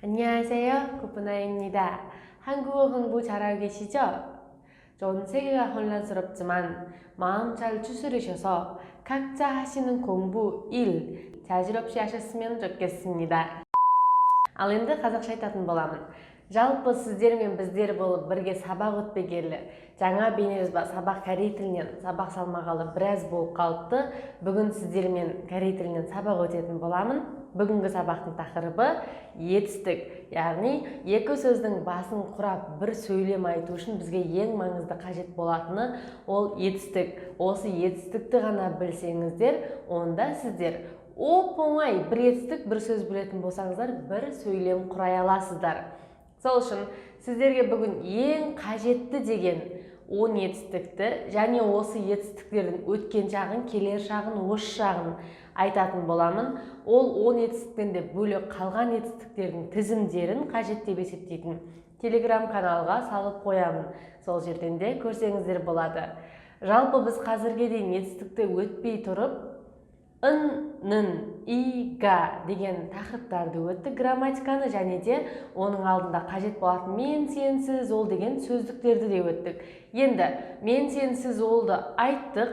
안녕하세요. 구분아입니다. 한국어 공부 잘하고 계시죠? 전 세계가 혼란스럽지만 마음 잘 추스르셔서 각자 하시는 공부, 일 자질 없이 하셨으면 좋겠습니다. Ал енді қазақша айтатын боламын. Жалпы, сіздер мен біздер болып бірге сабақ өтпегелі, жаңа бейнежазба сабақ, корей тілінен сабақ салмағалы біраз болып қалыпты. Бүгін сіздермен корей тілінен сабақ өтетін боламын. Бүгінгі сабақтың тақырыбы – етістік, яғни екі сөздің басын құрап, бір сөйлем айту үшін бізге ең маңызды қажет болатыны ол етістік. Осы етістікті ғана білсеңіздер, онда сіздер оп оңай бір етістік, бір сөз білетін болсаңыздар, бір сөйлем құрай аласыздар. Сол үшін сіздерге бүгін ең қажетті деген 10 етістікті және осы етістіктердің өткен шағын, келер шағын, осы шағын айтатын боламын. Ол 10 етістіктен де бөлек қалған етістіктердің тізімдерін қажет деп есептейтін Телеграм каналға салып қоямын, сол жерден де көрсеңіздер болады. Жалпы, біз қазірге дейін етістікті өтпей тұрып, ын, нын, и, га деген тақырыптарды өттік, грамматиканы және де оның алдында қажет болатын мен, сен, сіз, ол деген сөздіктерді де өттік. Енді мен, сен, сіз, олды айттық,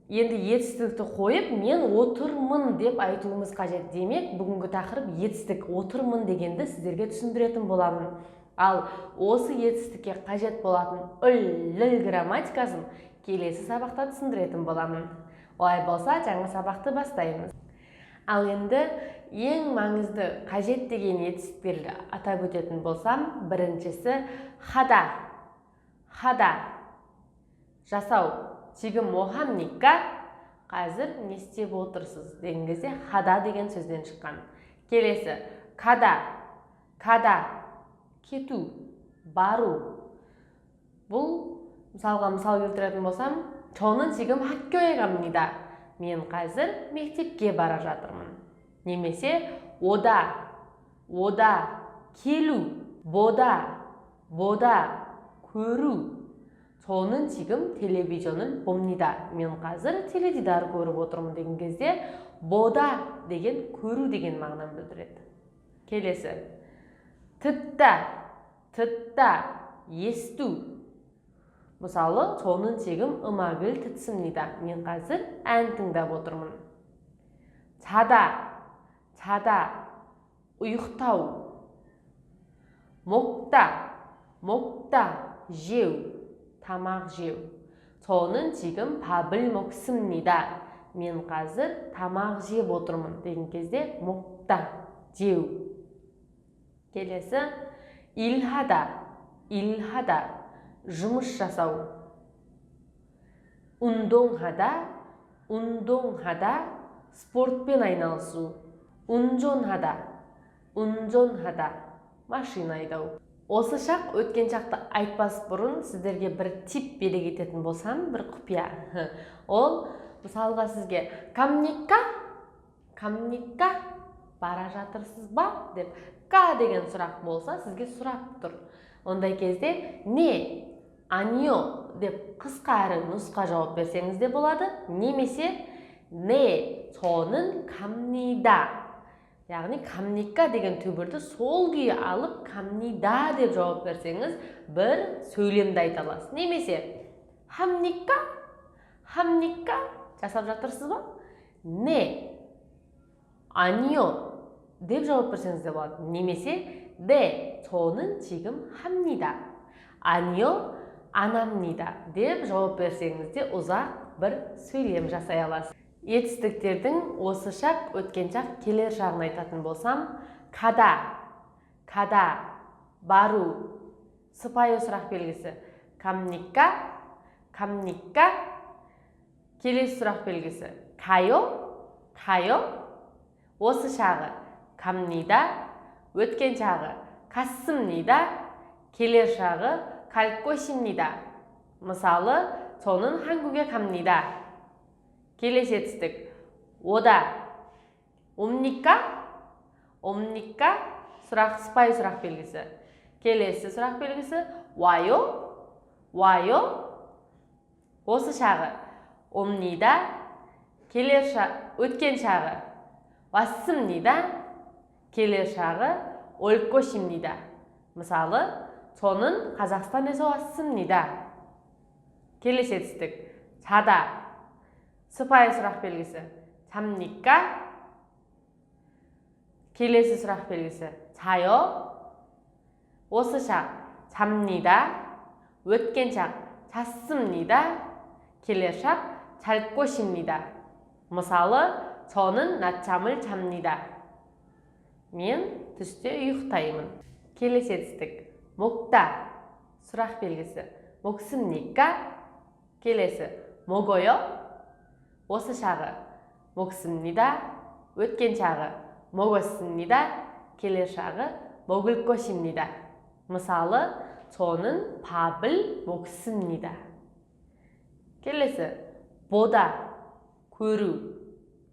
енді етістікті қойып, мен отырмын деп айтуымыз қажет. Демек, бүгінгі тақырып етістік. Отырмын дегенді сіздерге түсіндіретін боламын. Ал осы етістікке қажет болатын үл, ліл грамматикасын келесі сабақта түсіндіретін боламын. Олай болса, жаңа сабақты бастаймыз. Ал енді ең маңызды қажет деген етістіктерді атап өтетін болсам, біріншісі – 하다. 하다 – жасау. 지금 뭐 합니까? Қазір не істеп отырсыз деген кезде 하다 деген сөзден шыққан. Келесі – 가다. 가다 – кету, бару. Бұл мысалға, мысал келтіретін болсам: 저는 지금 학교에 갑니다. Мен қазір мектепке бара жатырмын. Немесе 오다. 오다 – келу, 보다. 보다 – көру. 저는 지금 텔레비전을 봅니다. Мен қазір теледидар көріп отырмын деген кезде 보다 деген көру деген мағынаны білдіреді. Келесі – 듣다. 듣다 – есту. Мысалы, 저는 지금 음악을 듣습니다. Мен қазір ән тыңдап отырмын. 자다. 자다 – ұйықтау. 먹다. 먹다 – жеу, тамақ жеу. 저는 지금 밥을 먹습니다. Мен қазір тамақ жеп отырмын деген кезде 먹다 – жеу. Келесі – 일하다. 일하다 – жұмыс жасау. 운동하다. 운동하다 – спортпен айналысу. 운전하다. 운전하다 – машина айдау. Осы шақ, өткен шақты айтпас бұрын сіздерге бір тип бере кететін болсам, бір құпия. Ол мысалға, сізге 갑니까, 갑니까, бара жатырсыз ба деп 가 деген сұрақ болса, сізге сұрап тұр. Ондай кезде 네, 아니요 деп қысқа әрі нұсқа жауап берсеңіз де болады немесе 네, 저는 갑니다, яғни 갑니까 деген түбірді сол күйі алып, 갑니다 деп жауап берсеңіз, бір сөйлемді айта аласыз. Немесе 합니까, 합니까, жасап жатырсыз ба, 네, 아니요 деп жауап берсеңіз де болады. Немесе 네, 저는 지금 합니다, 아니요, 안 합니다 деп жауап берсеңіз де, ұзақ бір сөйлем жасай аласыз. Етістіктердің осы шақ, өткен шақ, келер шағын айтатын болсам: 가다. 가다 – бару. Сыпайы сұрақ белгісі – 갑니까, 갑니까. Келесі сұрақ белгісі – 가요, 가요. Осы шағы – 갑니다, өткен шағы – 갔습니다, келер шағы – 갈 것입니다. Мысалы, 저는 한국에 갑니다. Келесі етістік – 오다. 옵니까, 옵니까. Сұрақ, сыпайы сұрақ белгісі. Келесі сұрақ белгісі – 와요, 와요. Осы шағы – 옵니다, келер өткен шағы – 왔습니다, келер шағы 올 것입니다. Мысалы, 저는 Казахстан에서 왔습니다. Келесі етістік 자다. Сыпайы сұрақ белгісі 잡니까? Келесі сұрақ белгісі 자요? Осы шақ 잡니다. Өткен шақ 잤습니다. Келер шақ 잘 것입니다. Мысалы, 저는 낮잠을 잡니다. Мен түсте ұйықтаймын. Келесі етістік 먹다. Сұрақ белгісі 먹습니까? Келесі 먹어요? Осы шағы 먹습니다. Өткен шағы 먹었습니다. Келер шағы 먹을 것입니다. Мысалы, 저는 밥을 먹습니다. Келесі 보다, көру.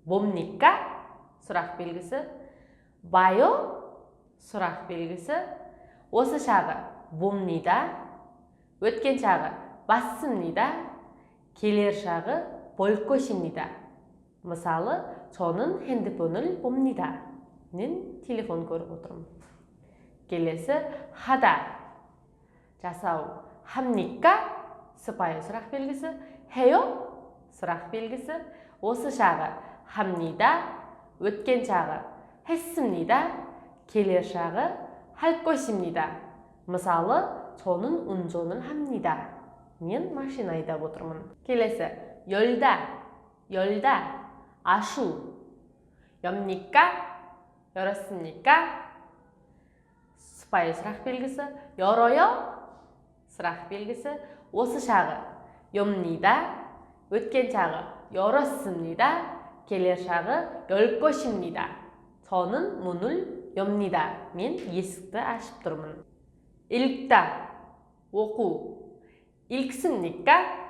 뭡니까? Сұрақ белгісі 봐요? Сұрақ белгісі. Осы шағы 봅니다. Өткен шағы 봤습니다. Келер шағы 볼 것입니다. Мысалы, 저는 핸드폰을 봅니다. Мен телефон көріп отырмын. Келесі 하다, жасау. 합니까? Сыпайы сұрақ белгісі 해요? Сұрақ белгісі. Осы шағы 합니다. Өткен шағы 했습니다. Келер шағы 할 것입니다. Мысалы, 저는 운전을 합니다. Мен машина айдап отырмын. Келесі 열다, 열다, ашу. 엽니까? 열었습니까? Сыпайы сұрақ белгісі 열어요? Сұрақ белгісі. Осы шағы 엽니다. Өткен шағы 열었습니다. Келер шағы 열 것입니다. 저는 문을 엽니다. Мен есікті ашып тұрмын. 읽다, оқу. 읽습니까?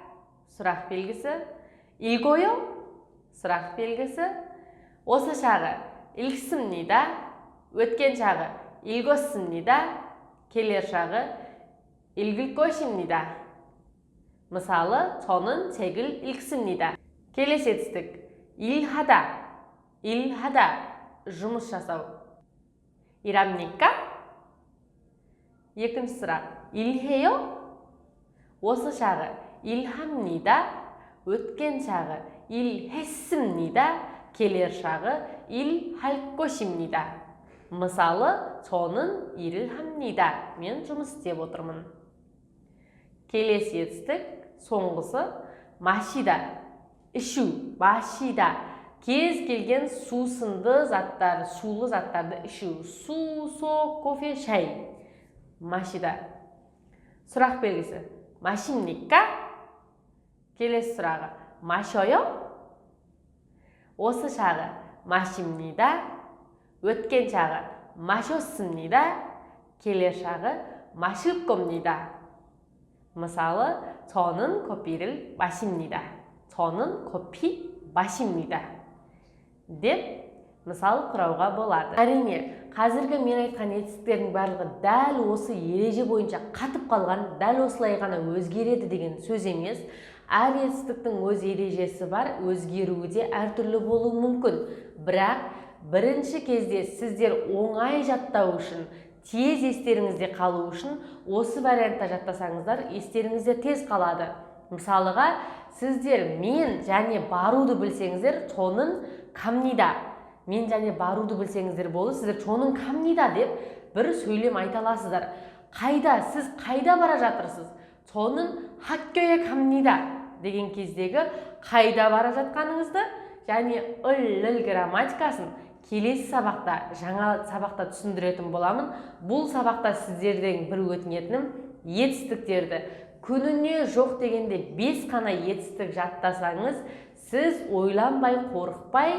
Сұрақ белгісі 읽어요? Сұрақ белгісі. Осы шағы 읽습니다. Өткен шағы 읽었습니다. Келер шағы 읽을 것입니다. Мысалы, 저는 책을 읽습니다. Келесі етістік 일하다, 일하다, жұмыс жасау. 일합니까? Екінші сұрақ 일해요? Осы шағы 일합니다. Өткен шағы 일했습니다. Келер шағы 일할 것입니다. Мысалы, 저는 일을 합니다. Мен жұмыс істеп отырмын. Келесі етістік соңғысы 마시다, ішу. 마시다, кез келген сусынды заттар, сулы заттарды ішу. Су, сок, кофе, шай. 마시다. Сұрақ белгісі 마십니까? Келесі сұрағы 마셔요? Осы шағы 마십니다. Өткен шағы 마셨습니다. Келер шағы 마실 겁니다. Мысалы, 저는 커피를 마십니다. 저는 커피 마십니다. Деп мысал құрауға болады. Әрине, қазіргі мен айтқан етістіктердің барлығы дәл осы ереже бойынша қатып қалған, дәл осылай ғана өзгереді деген сөз емес. Әр етістіктің өз ережесі бар, өзгеруі де әртүрлі болуы мүмкін. Бірақ бірінші кезде сіздер оңай жаттау үшін, тез естеріңізде қалу үшін осы вариантта жаттасаңыздар, естеріңізде тез қалады. Мысалыға, сіздер мен және баруды білсеңіздер, 저는 갑니다. Мен және баруды білсеңіздер болды, сіздер 저는 갑니다 деп бір сөйлем айта аласыздар. Қайда, сіз қайда бара жатырсыз? 저는 학교에 갑니다 деген кездегі қайда бара жатқаныңызды және ыл, л грамматикасын келесі сабақта, жаңа сабақта түсіндіретін боламын. Бұл сабақта сіздерден бір өтінетінім, етістіктерді күніне жоқ дегенде 5 қана етістік жаттасаңыз, сіз ойланбай, қорықпай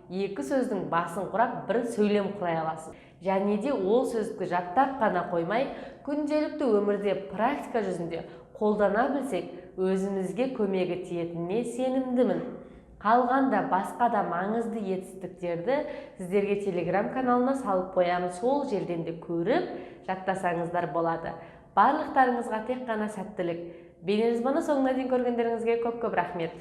екі сөздің басын құрап бір сөйлем құрай аласыз. Және де ол сөздікті жаттап қана қоймай, күнделікті өмірде практика жүзінде қолдана білсек, өзімізге көмегі тиетініне сенімдімін. Қалғанда басқа да маңызды етістіктерді сіздерге Телеграм каналына салып қоямын. Сол жерден де көріп жаттасаңыздар болады. Барлықтарыңызға тек қана сәттілік. Бейнежазбаны соңына дейін көргендеріңізге көп-көп рахмет.